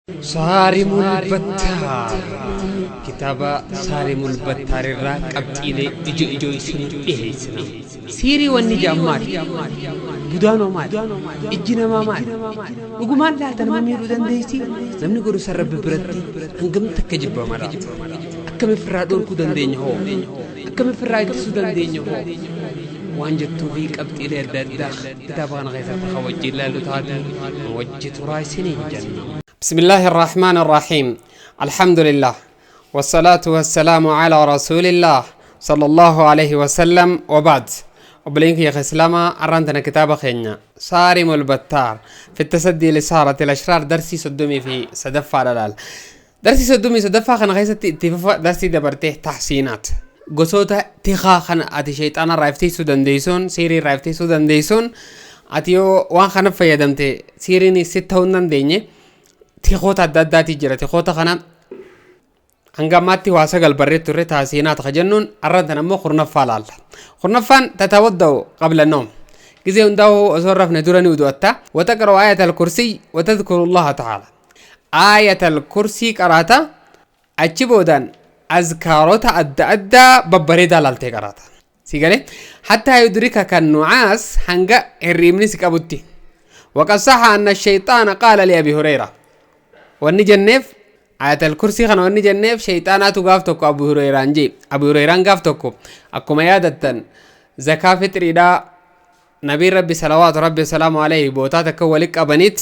Saarimul Battaar, kitaaba Saarimul Battaar irraa qabxiilee ijoo ijoo isinii dhiyeessina. Siirii wanni jedhan maali? Budaanoo maali? Ijji namaa maali? Dhugumaan laata nama miidhuu dandeessi? Namni godhu san Rabbi biratti hangam takka jibbama laata? Akkam ofirraa dhorkuu dandeenya hoo? Akkam ofirraa ittisuu dandeenya hoo? Waan jettuu fi qabxiilee adda addaa kitaaba kana keessatti kan wajjin ilaallu taate wajji turaa isiniin jenna. بسم الله الرحمن الرحيم، الحمد لله والصلاة والسلام على رسول الله صلى الله عليه وسلم، وبعد. وبلينك يا إسلاما أرانتنا كتاب خينا صارم البتار في التصدي لسهرة الأشرار، درسي صدومي في صدفة لال درسي صدومي صدفة خنا غيست اتفاق درسي دبرته تحسينات gosoota tikaa kana ati shayxaana irraa iftiisuu dandeessuun, siirii irraa iftiisuu dandeessuun, ati yoo waan kana fayyadamte siiriin sitti ta'uu hin dandeenye. Tikoota adda addaati jira. Tikoota kana hanga ammaatti waa sagal barree turre. Taasiinaat ka jennuun arrantan ammoo 10ffaa laalla. 10ffaan tatawadda'u qabla noom, ጊዜ hundaa'u osoo hin rafne dura ni wudu'atta. وتقرأ آية الكرسي وتذكر الله تعالى. آية الكرسي qaraata, achi boodaan azkaarota adda addaa babbareedaa laaltee qaraata. Si galee? حتى يدركك النعاس, hanga hirriibni si qabutti. وقد صح أن الشيطان قال لأبي هريرة. Wanni jenneef ayatal kursii kana, wanni jenneef shayxaanaatu gaaf tokko Abu Hurayraan jee. Abu Hurayraan gaaf tokko, akkuma yaadattan, zakaa fixriidhaa nabiin Rabbi salawaatu Rabbi wasalaamu alayhi bootaa takka wali qabaniit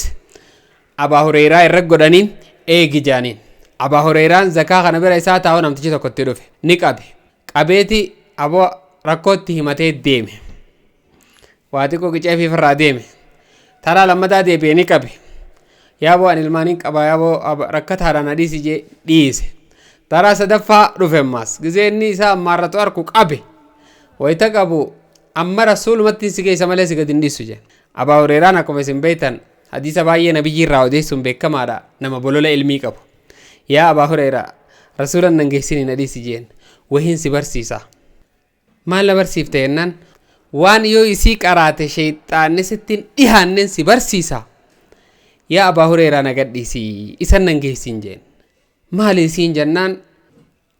Abaa Hureyraa irra godhanii eegi jaaniin. Abaa Hureyraan zakaa kana bira isaa taa'u, namtichi tokko itti dhufe, ni qabe. Qabeeti aboo rakkootti himatee deeme. Waa xiqqoo qiceefiif irraa deeme. Taraa lammataa deebi'ee ni qabe. Yaaboo ani ilmaaniin qaba, yaaboo rakkataadhaan adiisi jee dhiise. Taraa sadaffaa dhufe ammaas. Gizee inni isaa ammaarratu arku qabe. Wayita qabu, amma rasuulumatti si geessa malee si gadi hin dhiisu jee. Abaa Hureeraan, akkuma isin beektan, hadiisa baay'ee nabiyyi irraa odeessuun beekamaadha. Nama bolola ilmii qabu. Yaa Abaa Hureeraa, rasuulan nan geessini, na dhiisi jeen. Wahiin si barsiisa. Maal na barsiifte jennaan, waan yoo isii qaraate sheexaanni sitti hin dhihaannen si barsiisa. Yaa Abaa Hureeraa, na gadhiisi, isan nan geessin jeen. Maali isiin jennaan,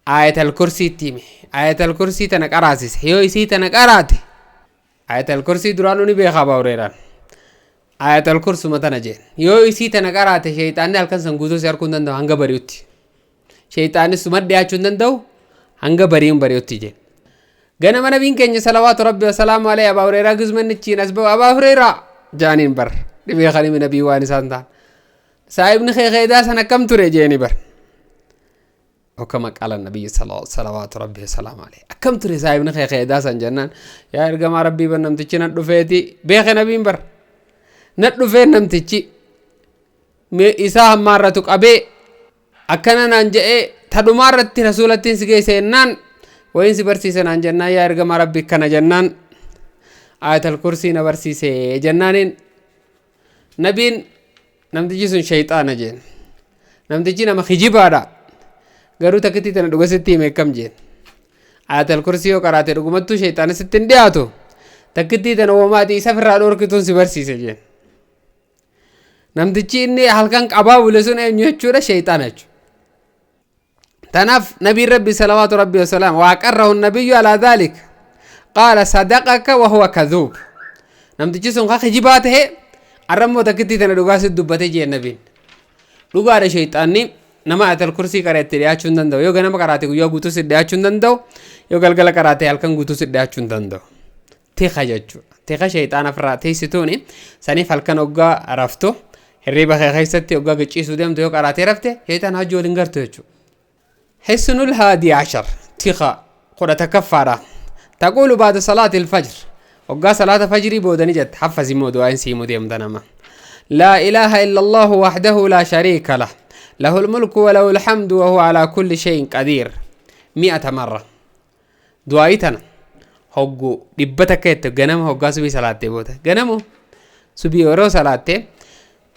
aayatal kursiitti hime. Aayatal kursii tana qaraasise. Yoo isii tana qaraate, aayatal kursii duraanuu ni beeka Abaa Hureeraan. Aayatal kursuma tana jeen. Yoo isii tana qaraate, sheexaanni halkan san guutuu si arguu hin danda'u hanga bari'utti. Sheexaanni suma dhiyaachuu hin danda'u hanga bari'uun bari'utti jeen. Ganama nabiin keenya salawaatu Rabbi wasalaamu alayhi Abaa Hureeraa guzmannichiin as ba'u, Abaa Hureeraa jaaniin bar. Dhibee kanimi nabii waan isaan ta'an. Saahibni kee keedaa san akkam ture jeeni bar. وكما قال النبي صلوات ربي وسلامه عليه, akkam ture saahibni kee keedaa san jennaan, yaa ergamaa Rabbii, bar namtichi na dhufeeti beeke. Nabiin bar na dhufee namtichi isaa hammaarratu qabee akkana naan je'ee, tadhumaa irratti rasuulattiin si geesse jennaan, wayin si barsiise naan jennaan, yaa ergamaa Rabbii, kana jennaan, aayatal kursii na barsiise jennaaniin, nabiin namtichi sun shayxaana jeen. Namtichi nama kijibaadha, garuu takkitti tana dhuga sitti hime. Akkam jeen. Aayatal kursii yoo qaraate dhugumattuu shayxaana sitti hin dhiyaatu. Takkitti tana uumaati isa firraa dhorkituun si barsiise jeen. Namtichi inni halkan qabaa bule sun eenyu jechuudha? Shayxaana jechuudha. Tanaaf nabiin Rabbi salawaatu Rabbi wasalaam وأقره النبي على ذلك، قال صدقك وهو كذوب. Namtichi sun ka kijibaa tahe, arrammoo takkitti tana dhugaa si dubbate jeen nabiin. Dhugaadha, shayxaanni nama ayatal kursii qaraatti dhiyaachuu hin danda'u. Yoo ganama qaraate guyyaa guutuu si dhiyaachuu hin danda'u, yoo galgala qaraate halkan guutuu si dhiyaachuu hin danda'u. Tika jechuudha. Tika shayxaana ofirraa teessituuni saniif halkan hoggaa raftu, hirriba kee keessatti hoggaa gachiisuu deemtu, yoo qaraatee rafte shayxaan hajji waliin gartu jechuudha. حصن الحادي عشر, tika 11ffaadha. تقول بعد صلاة الفجر, hoggaa salaata fajrii boodani jette. Haffaz immoo du'aan siimuu deemta nama. لا إله إلا الله وحده لا شريك له، له الملك وله الحمد وهو على كل شيء قدير، 100 مرة. Du'aayii tana hoggu 100 jettu ganama hoggaa subii salaattee booda. Ganamu subii yeroo salaattee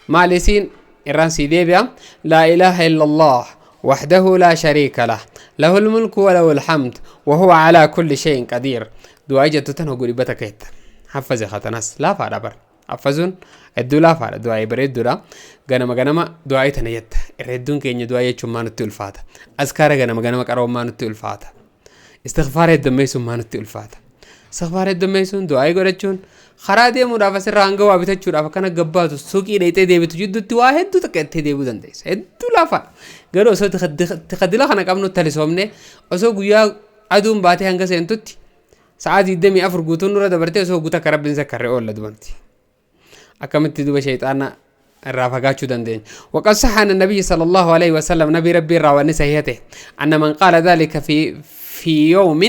maal isiin irraan sii deebi'a. لا إله إلا الله وحده لا شريك له، له الملك وله الحمد وهو على كل شيء قدير. Du'aayii jettu tan hoggu 100 jetta. Haffaze katanas laafaadha bar. Haffazuun hedduu laafaadha, du'aayii bareedduudha. Ganama ganama du'aayii tana jetta. Irra hedduun keenya du'aa jechuun maa nutti ulfaata? Askaara ganama ganama qara'uun maa nutti ulfaata? Istighfaara heddummeessuun maa nutti ulfaata? Istighfaara heddummeessuun, du'aa godhachuun, karaa deemuudhaaf asirraa hanga waa bitachuudhaaf akkana gabbaatu, suuqii dheeyxee deebitu jidduutti waa hedduu takka itti deebi'uu dandeessa. Hedduu laafaadha. Garuu osoo tikadila kana qabnu talisoomne, osoo guyyaa aduun baatee hanga seentutti sa'aa 24 guutuun nurra dabartee, osoo guutuu akka Rabbiin zakkarree oolla dubanti. Akkamitti duba shayxaana irraa fagaachuu dandeenya? وقد صح عن النبي صلى الله عليه وسلم، نبي ربي راواني صحيحته، أن من قال ذلك في يوم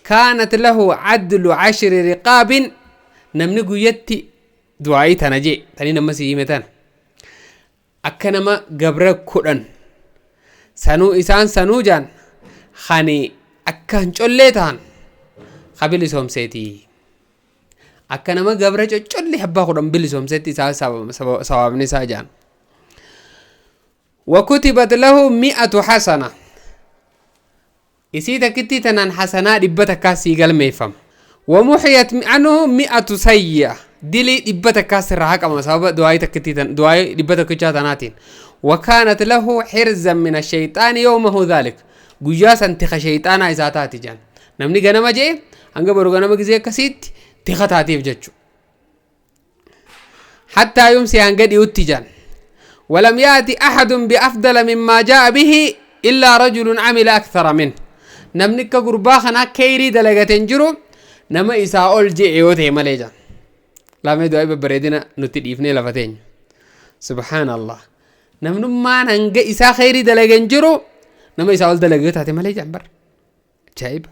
كانت له عدل 10 رقاب. Namni guyyatti du'aa'ii tana jee, tanii nama si hime tana, akka nama gabra 10 sanuu isaan sanuu jaan hani akka hin collee ta'an ka bilisoomseeti. Akka nama gabra coccollee abbaa 10 bilisoomsetti isaa sawaabni isaa jaan. وكتبت له 100 حسنة. Isii takkitti tanaan hasanaa 100 sii galmeeffama. ومحيت عنه 100 سيئة. Dilii 100 sirraa haqama sababa du'aayii takkitti du'aayii 100 tanaatiin. وكانت له حرزا من الشيطان يومه ذلك. Guyyaa san tika shayxaanaa isaa taati jaan. Namni ganama jee hanga boru ganama gizee akkasiitti tika taatiif jechu. حتى يمسي، hanga dhiyutti jaan. ولم يأتي أحد بأفضل مما جاء به إلا رجل عمل أكثر منه. Namni akka gurbaa kanaa keyrii dalagateen jiru, nama isaa ol je'e yoo ta'e malee jaan. Lamee du'aa babbareedina nutti dhiifnee lafa teenya. Subhaanallah. Namnummaan hanga isaa kheyrii dalagan jiru, nama isaa ol dalage yoo taate malee jaan bara. Ajaa'iba.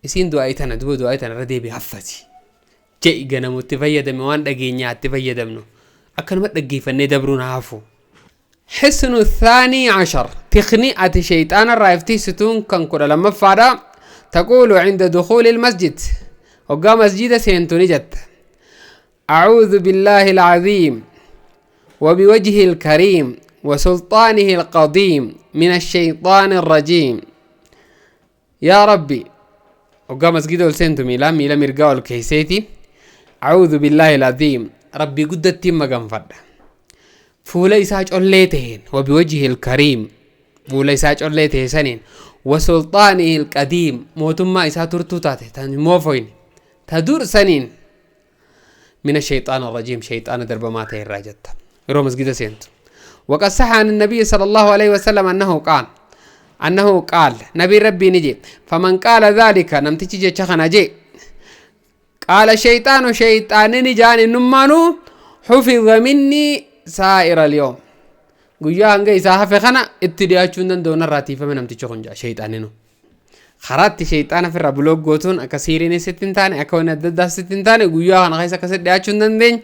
Isiin du'aa tana duba du'aa tana irra deebi haffati. Je'i ganamutti fayyadame, waan dhageenyaatti fayyadamnu. Akkanuma dhaggeeffannee dabruun haafu. حصن الثاني عشر، تخني أتي شيطان الرايفتي ستون كان كل لما فادا. تقول عند دخول المسجد، وقام مسجد سينتوني جت: أعوذ بالله العظيم وبوجهه الكريم وسلطانه القديم من الشيطان الرجيم. يا ربي، وقام مسجد سينتو ميلا ميلا مرقاو الكيسيتي، أعوذ بالله العظيم، ربي قدت مقام fuula isaa collee taheen، وبوجهه الكريم، fuula isaa collee tahe saniin، وسلطانه القديم، mootummaa isaa turtuu taate tan moofoyne ta dur saniin، من الشيطان الرجيم، شيطان دربما ta'e irraa jetta yeroo masgida seentu. وقد صح عن النبي صلى الله عليه وسلم أنه قال، نبي ربي نجي: فمن قال ذلك، namtichi jecha kana jee، قال الشيطان، شيطان جان نمانو: حفظ مني سائر اليوم. Guyyaa hanga isaa hafe kana itti dhiyaachuu hin danda'u, narraa tiifame namtichi kun jaa shayxaaninu. Karaatti shayxaana ofirraa block gootuun akka siiriin sitti hin taane, akka wanni adda addaa sitti hin taane, guyyaa kana keessa akkasitti dhiyaachuu hin dandeenye,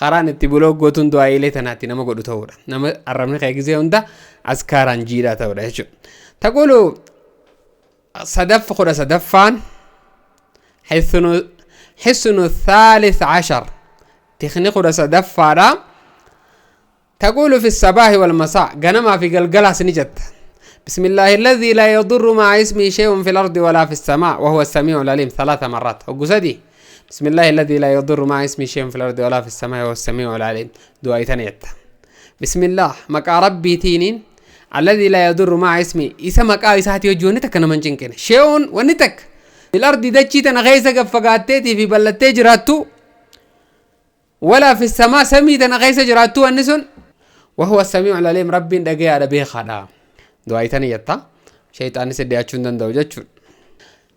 karaan itti block gootuun du'aayilee tanaatti nama godhu ta'uudha. Nama arrabni kee gizee hunda askaaraan jiidhaa ta'uudha jechuudha. تقول 13ffaan، حصن الثالث عشر، تخني 13ffaadha. تقول في الصباح والمساء، ganama fi galgala سنجت: بسم الله الذي لا يضر مع اسمه شيء في الأرض ولا في السماء وهو السميع العليم، ثلاث مرات. وقصدي بسم الله الذي لا يضر مع اسمه شيء في الأرض ولا في السماء وهو السميع العليم. دعاء تنيت: بسم الله، maqaa Rabbiitiiniin، الذي لا يضر مع اسمه، isa maqaa isaati wajji wanni takka naman cinqine، شيء، wanni takka، في الأرض، dachii tana keessa gaffagaatteetii fi bal'attee jiraattu، ولا في السماء، samii tana keessa jiraattu wanni sun، وهو السميع العليم، Rabbiin dhagayaadha beekaadha. Du'aa tana jetta, shayxaanis dhiyaachuu hin danda'u jechuudha.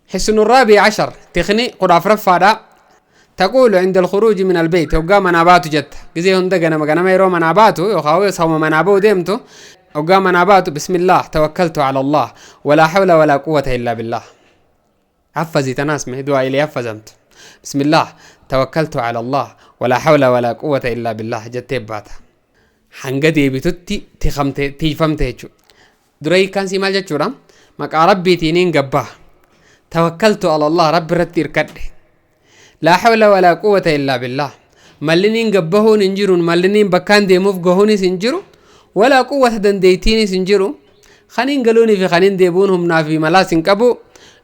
حصن الرابع عشر، تخني 14ffaadha. تقول عند الخروج من البيت، hoggaa manaa baatu jetta. Gizee hunda ganama ganama yeroo manaa baatu yookaan sawma manaa ba'u deemtu, hoggaa manaa baatu: بسم الله توكلت على الله ولا حول ولا قوة إلا بالله. حفظي تناس مه دعاء إلي حفظمت. بسم الله توكلت على الله ولا حول ولا قوة إلا بالله jettee baata. Hanga deebitutti tikamte tiifamte jechuudha. Dura hiikkaan sii maal jechuudha? Maqaa Rabbiitiin gabbaa. توكلت على الله، Rabbi irratti hirkadhe. لا حول ولا قوة إلا بالله. Malliniin gabbahuun hin jiru, malliniin bakkaan deemuuf gahuunis hin jiru, ولا قوة dandeettiinis hin jiru. Kaniin galuunii fi kaniin deebuun humnaa fi malaas hin qabu.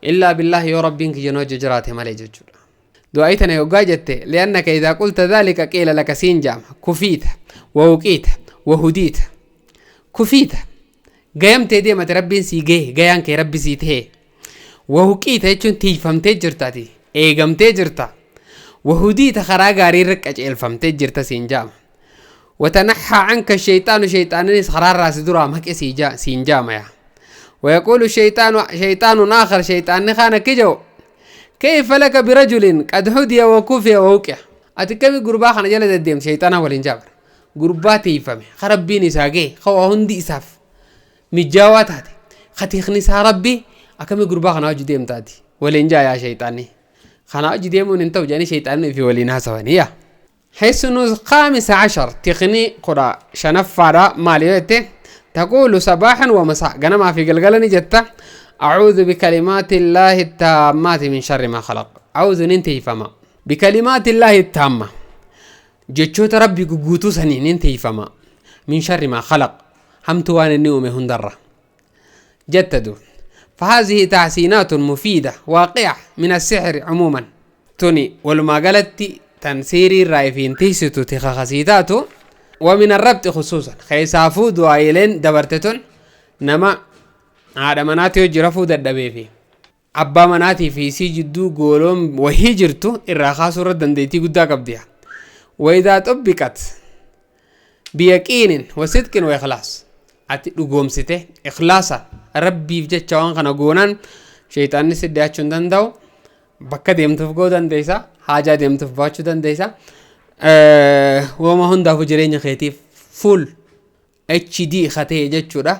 إلا بالله، yoo Rabbiin kiyya hojii jiraate malee jechuudha. Du'aa'ii tana yoggaa jette، لأنك إذا قلت ذلك قيل لك، siin jaama: كفيت ووقيت وهديت. Kufiita gayamtee deemate rabbiin sii gahe gayaan kee rabbi sii ta'e. Wahuqiita jechuun tiifamtee jirtaati eegamtee jirta. Wahudiita karaa gaarii irra qaceelfamtee jirta siin jaama. وتنحى عنك الشيطان شيطان خرار راس درا مك سيجا سينجاما يا. ويقول الشيطان شيطان آخر شيطان خان كجو كيف لك برجل قد هدي وكفي ووقع. أتكمي قربا خان جلد الديم شيطان ولنجابر قربا تيفمي خربيني ساقي خوا هندي إساف مجاوات هاتي خطيخني سا ربي أكمي قربا خان أجي ديم تاتي ولنجا يا شيطاني خان أجي ديمون انتو جاني شيطاني في ولينها سوانية. حسن 15 تقني قرا شنفرا ماليته تقول صباحا ومساء قنما في قلقلني جتا أعوذ بكلمات الله التامات من شر ما خلق. أعوذ ننتهي فما بكلمات الله التامة جتشوت ربي قوتو سني ننتهي فما من شر ما خلق همتوان النوم هندرة جتدو. فهذه تحسينات مفيدة واقعة من السحر عموما توني ولما قالت تنسيري رايفين تيستو تخخسيتاتو ومن الربط خصوصا خيسافو دعايلين دبرتتون نما عاد مناتي جرفو ددبي في أبا مناتي في سي جدو قولون وهي جرتو الرخاص ردن ديتي قدا قبديها. وإذا طبقت بيقين وصدق وإخلاص أتلقوم سته إخلاصا ربي في جتشوان خنقونان شيطان نسد دندو bakka deemtuuf goo dandeessa haajaa deemtuuf baachuu dandeessa wama hundaafuu jireenya keetiif full HD katee jechuudha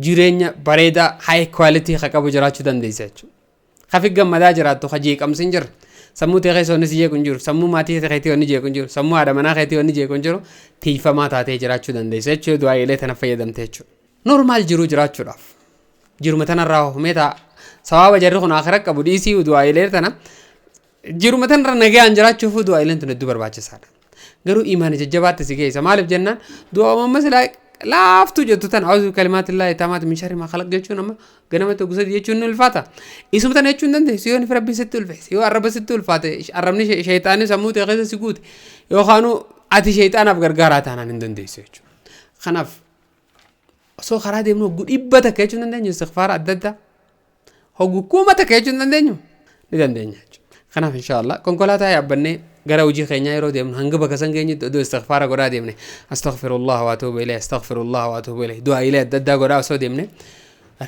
jireenya bareedaa high quality ka qabu jiraachuu dandeessa jechuudha. Kafi gammadaa jiraattu ka jeeqamsi hin jirre sammuu tee keessa wanni si jeequ hin jiru sammuu maatii keetii wanni jeequ hin jiru sammuu haadha manaa keetii wanni jeequ hin jiru tiifamaa taatee jiraachuu dandeessa jechuudha du'aayilee tana fayyadamte jechuudha. Normaal jiruu jiraachuudhaaf jiruma tanarraa meetaa sawaaba jarri kun akhira qabu dhiisii du'aayilee tana jiruma tanarra nagaan jiraachuuf du'aayileen tun hedduu barbaachisaadha. Garuu imaana jajjabaatti si geessa maaliif jennaan du'aa amma silaa laaftuu jettu tan a'uuzu bikalimaatillaahi taamaati min sharri maa khalaq jechuun amma ganama tokko sadi jechuun ni ulfaata. Isuma tana jechuun dandeessu yoo rabbi sitti ulfeesse yoo arraba sitti ulfaate arrabni sheexaanii sammuu ta'e keessa si guute yookaanuu ati sheexaanaaf gargaaraa taanaan hin dandeessu jechuudha. Kanaaf osoo karaa deemnu hogguu 100 jechuun dandeenyu istighfaara adda addaa hogguu 1000 jechuun dandeenyu ni dandeenya jechuudha. Kanaaf inshaallah konkolaataa yaabbannee gara hojii keenyaa yeroo deemnu hanga bakka san geenyutti oduu istighfaara godhaa deemne astaghfirullah wa atuubu ilayhi astaghfirullah wa atuubu ilayhi du'aayilee adda addaa godhaa osoo deemne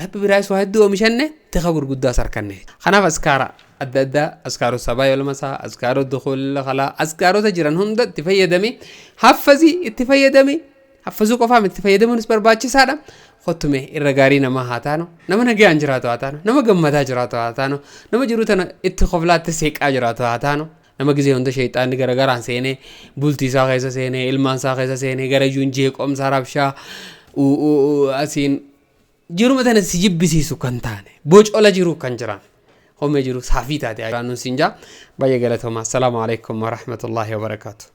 rabbi biraas waa hedduu oomishanne tiqa gurguddaas harkanne. Kanaaf askaara adda addaa askaaru sabaa yoo masaa askaaru dukhul khalaa askaarota jiran hunda itti fayyadami haffazii itti fayyadami haffazuu qofaam itti fayyadamuunis barbaachisaadha. Kottume irra gaarii namaa haa taanu nama nagaan jiraatu haa taanu nama gammadaa jiraatu haa taanu nama jiru tana itti qoflaatti seeqaa jiraatu haa taanu nama gisee hunda sheexaanni garagaraan seenee bultii isaa keessa seenee ilmaan isaa keessa seenee gara iyyuun jeeqomsa rabshaa asiin jiruma tana si jibbisiisu kan taane bocola jiru kan jiran homee jiru saafii taate jiraannuun siin jaa baay'ee galatooma. Assalaamu alaikum warahmatullaahi wabarakaatu.